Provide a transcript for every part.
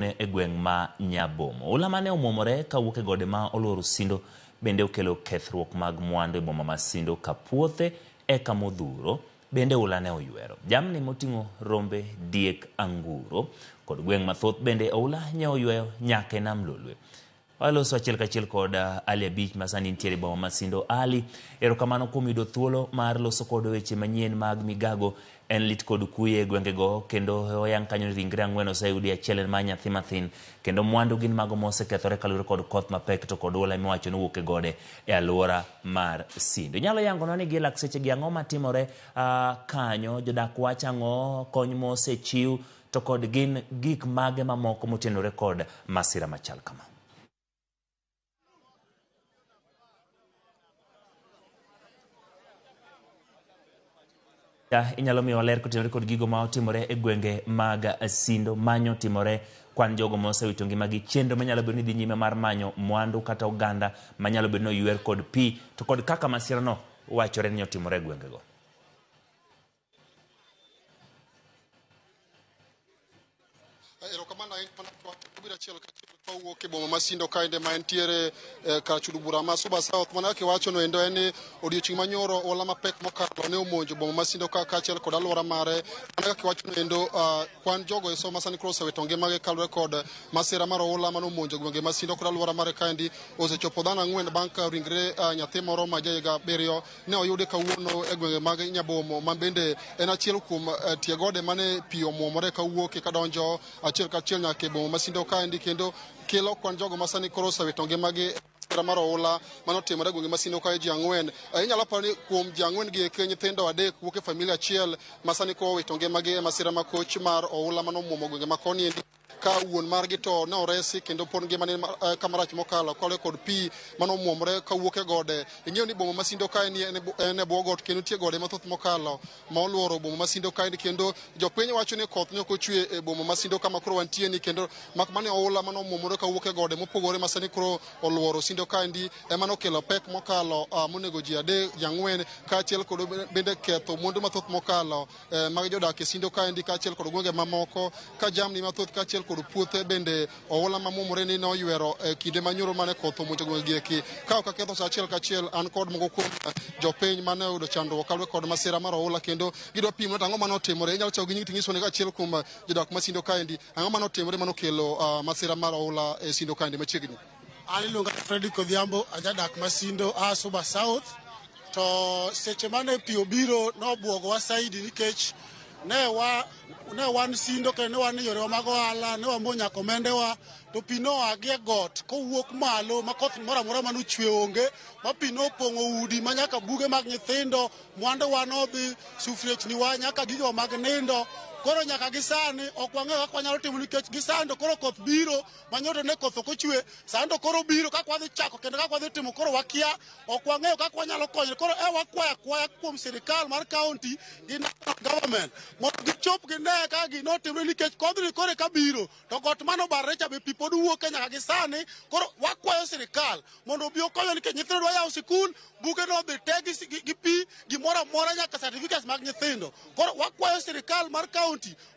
E gweng' ma Nyabomo. Oula mane omuomore kawuok e gode ma oluoro Sindo bende okelo kethruok mag mwandu e boma ma Sindo ka puothe eka modhuro bende oula ne oywero. Jamni moting'o rombe, diek, anguro kod gweng' mathoth bende oula nye oyweyo nyaka e nam Lolwe. Waloso achiel kachiel kod Ali Abich ma sani nitiere e boma ma Sindo. Ali, erokamano kuom yudo thuolo mar loso kod weche manyien mag migago. En lit kod kuye e gwengego kendo oyang kanyo ni ringre ang'wen oseyudi, achiel en mar nyathi mathin kendo mwandu gin mago mosekethore kaluwore kod koth mapek to kod oula miwacho ni owuok e gode e alwora mar Sindo. Inyalo yangonwa ni gie lak sechegi ang'o matimore kanyo, jodak wacho ang'o, kony mosechiw to kod gin gik mage mamoko motenore kod masira machal kama. Inyalo miyo ler kotenore kod gigo ma otimore e gwenge mag Sindo manyo timore kwan jogo ma osewito ngimagi, chenro manyalo bedo ni dhi nyime mar manyo mwandu kata oganda manyalo bedo ni oywer kod pi to kod kaka masirano wachore ni otimore e gwengego. Erokamano ahinya mana obiro achiel kachiel kawuok e boma ma Sindo kaende ma entiere kar chudo bura ma Suba South. Mana kaka iwacho no endo en ni odiochieng' manyoro ola mapek mokalo ne omonjo boma ma Sindo ka kaachiel kod alwora mare. Mana kaka iwacho no endo kwan jogo eso ma sani koro osewito ngimagi kaluwore kod masira mar oula mane omonjo gwenge ma Sindo kod alwora mare kaendi osechopo dhano ang'wen bang' ka ringre nyathi moro ma jahiga 7 ne oyudi kawuono e gwenge mag Nyabomo ma bende en achiel kuom tie gode mane pi omuomore kawuok kadonjo achiel kachiel nyaka e boma ma Sindo kaendi kendo kelo kwan jogo ma sani koro osewito ngimagi masira mar oula mane otimore e gwenge ma Sindo kae ji ang'wen. Inyalo paro ni kuom ji ang'wen gi eki nyithindo adek wuok e familia achiel ma sani koro owito ngimagi e masira makoch mar oula mane omuomo gwenge ma koni endi ka wuon margi to ne oresi kendo pod ngimane kamarach mokalo kaluwore kod pi mane omuomore kawuok e gode. Ing'eyo ni boma ma Sindo kae ni en e bwo got kendo nitie gode mathoth mokalo ma oluoro boma ma Sindo kae kendo jopiny wacho ni koth ne ok ochwe e boma ma Sindo kama koro wantie ni kendo mak mana oula mane omuomore kawuok e gode mopogore ma sani koro oluoro Sindo kaendi ema nokelo pek mokalo monego ji adek ji ang'wen kaachiel kod bende ketho mwandu mathoth mokalo mag jodak e Sindo kaendi kaachiel kod gwenge mamoko ka jamni mathoth kaachiel kod puothe bende oula mamuomore ni noywero e kinde manyoro mane koth omonjo gwenge gi eki. Ka ok aketho sa achiel kachiel an kod moko kuom jopiny mane oyudo chandruok kaluwore kod masira mar oula kendo gidwa pimo to ang'o mane otimore. Inyalo chako gi nyingi ting'iso ni achiel kuom jodak ma Sindo kaendi ang'o mane otimore mane okelo masira mar oula e Sindo kaendi machiegni. An iluonga Fredrick Odhiambo, ajadak ma Sindo, a Suba South. To seche mane pi obiro nobwogowa saidi nikech ne wa ne wan Sindo kendo ne wan e yorewa mag ohala, ne wamo nyaka omendewa, to pi noa gi e got kowuok malo ma koth moro amora mane ochwe onge, ma pi nopong'o udi ma nyaka buge mag nyithindo, mwanduwa nodhi, sufriechniwa, nyaka gigewa mag nindo. Koro nyaka gi sani ok wang'eyo kaka wanyalo timo nikech gi sani to koro koth biro manyoto ne koth ok ochwe, sani to koro biro kaka wadhi chako kendo kaka wadhi timo koro wakia, ok wang'eyo kaka wanyalo konyore. Koro e wakwayo akwaya kuom sirikal mar county gi national government mondo gichop gine kaka gino otimre nikech kodhni koro eka biro to got mane obarre cha be pi pod wuoke nyaka gi sani. Koro wakwayo sirikal mondo obi okonywa nikech nyithindo dwa yawo sikul, buge nodhi te gi pi, gimoro amora nyaka certificates mag nyithindo. Koro wakwayo sirikal mar county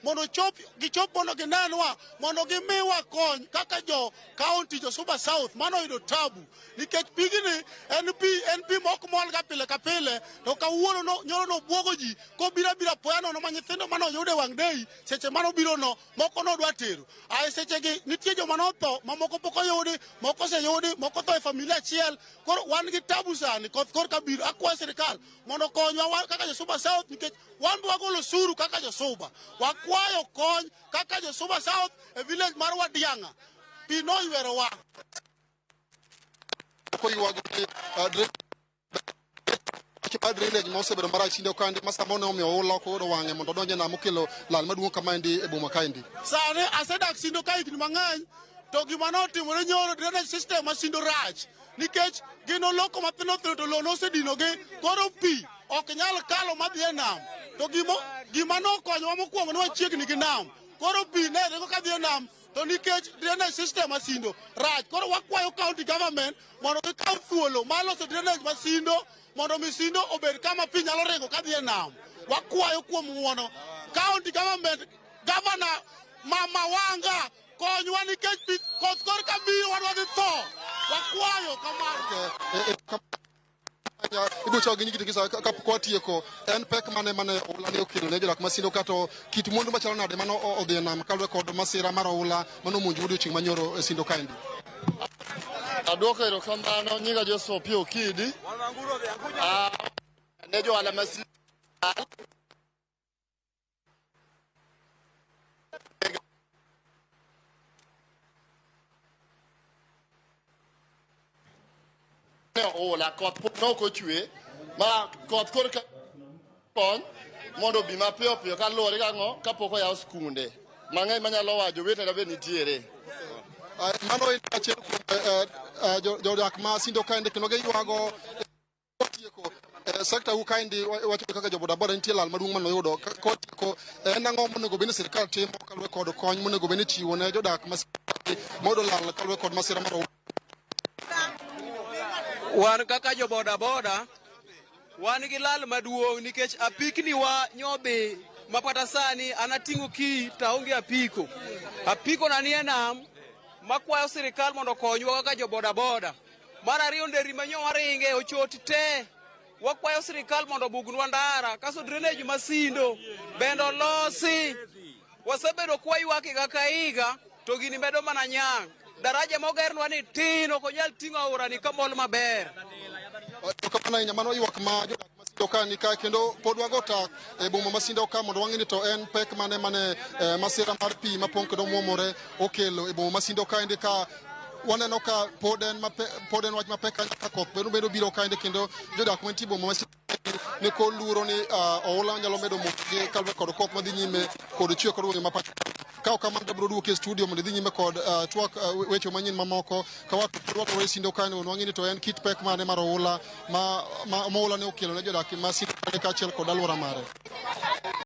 mondo ochop gichop mondo ginenwa mondo gimiwa kony kaka jo county jo Suba South mano oyudo tabu nikech pigni en pi en pi mok mol ga pile ka pile to kawuono no nyoro nobwogo ji kobiro abira apoya nono ma nyithindo mane oyudo e wang' dei seche mane obiro no moko nodwa tero ae sechegi nitie joma notho mamoko pok oyudi moko oseyudi moko tho e familia achiel. Koro wan gi tabu sani koth korka biro akwayo sirikal mondo okonywa kaka jo Suba South nikech wan be wagolo osuru kaka jo Suba. Wakwayo kony kaka jo Suba South e village mar Wadiang'a. Pi noywerowa. Koywago ni mar drainage ma osebedo marach Sindo kaendi ma samoro ne omiyo oula ok oyudo wang'e mondo odonj e nam okelo lal maduong' kamaendi e boma kaendi. Sani asedak Sindo ka higni mang'eny to gima notimore nyoro drainage system ma Sindo rach nikech gin oloko mathindo thindo to lowo nosedinogi koro pi ok nyal kalo madhi e nam to gima nokonyowa mokwongo ne wachiegni gi nam koro pi ne ringo kadhi e nam to nikech drainage system ma Sindo rach koro wakwayo county government mondo gikaw thuolo mar loso drainage ma Sindo mondo mi Sindo obed kama pi nyalo ringo kadhi e nam. Wakwayo kuom ng'uono county government, governor Mama Wanga. Konywa nikech pi koth korka biro wadwa dhi tho. Wakwayo kamano. Ibiro chako gi nyingi tikisa kapok watieko en pek mane mane oula ne okelo ne jodak ma Sindo kato kit mwandu machalo nade mane odhi e nam kaluwore kod masira mar oula mane omonjo odiochieng' manyoro e Sindo kaendi. Aduoko erokamano, nyinga Joseph Opiyo Okidi. Ne johala ma ne oula koth pok ne ok ochwe ma koth koro kony mondo obi mapiyo piyo kaluwore gang'o kapok oyaw skunde mang'eny manyalo wacho jowetena be nitiere. Mano en achiel kuom jodak ma Sindo kaendi kendo giywago tieko sekta u kaendi wacho kaka jo bodaboda nitie lal maduong' manoyudo kotieko en ang'o monego bed ni sirikal timo kaluwore kod kony monego bed ni chiwo ne jodak ma moyudo lal kaluwore kod masira mar oula. Wan kaka jo bodaboda wan gi lal maduong' nikech apikni wa nyodhi mapata sani an ating'o ki to aonge apiko. Apiko na nie nam makwayo sirikal mondo okonywa kaka jo bodaboda. Mar ariyo nderni manyo waringe ochot te. Wakwayo sirikal mondo obugnwa ndara kaso drainage ma Sindo bende olosi. Wasebedo kwaywak higa ka higa to gini medo mana nyang'. Daraja mogernwa ni tin ok onyal ting'o aora ni kamol maber. Erokamano ahinya mano ywak ma jodak ma Sindo ka ni ka kendo pod wago tak e boma ma Sindo ka mondo wang'e ni to en pek mane mane masira mar pi mapong' kendo muomore okelo e boma ma Sindo kaendi ka waneno ka pod en wach mapek ahinya ka koth bende biro kaendi kendo jodak mantie e boma ma Sindo ni kod luoro ni oula nyalo medo monjogi kaluwore kod koth madhi nyime kod chwe kod gwenge ma pacho. Ka ok kamano to abiro duoki e studio mondo idhi nyime kod twak weche manyien mamoko ka warwakore Sindo kaendi mondo wang'e ni to en kit pek mane mar oula ma oula ne okelo ne jodak ma Sindo kaachiel kod alwora mare.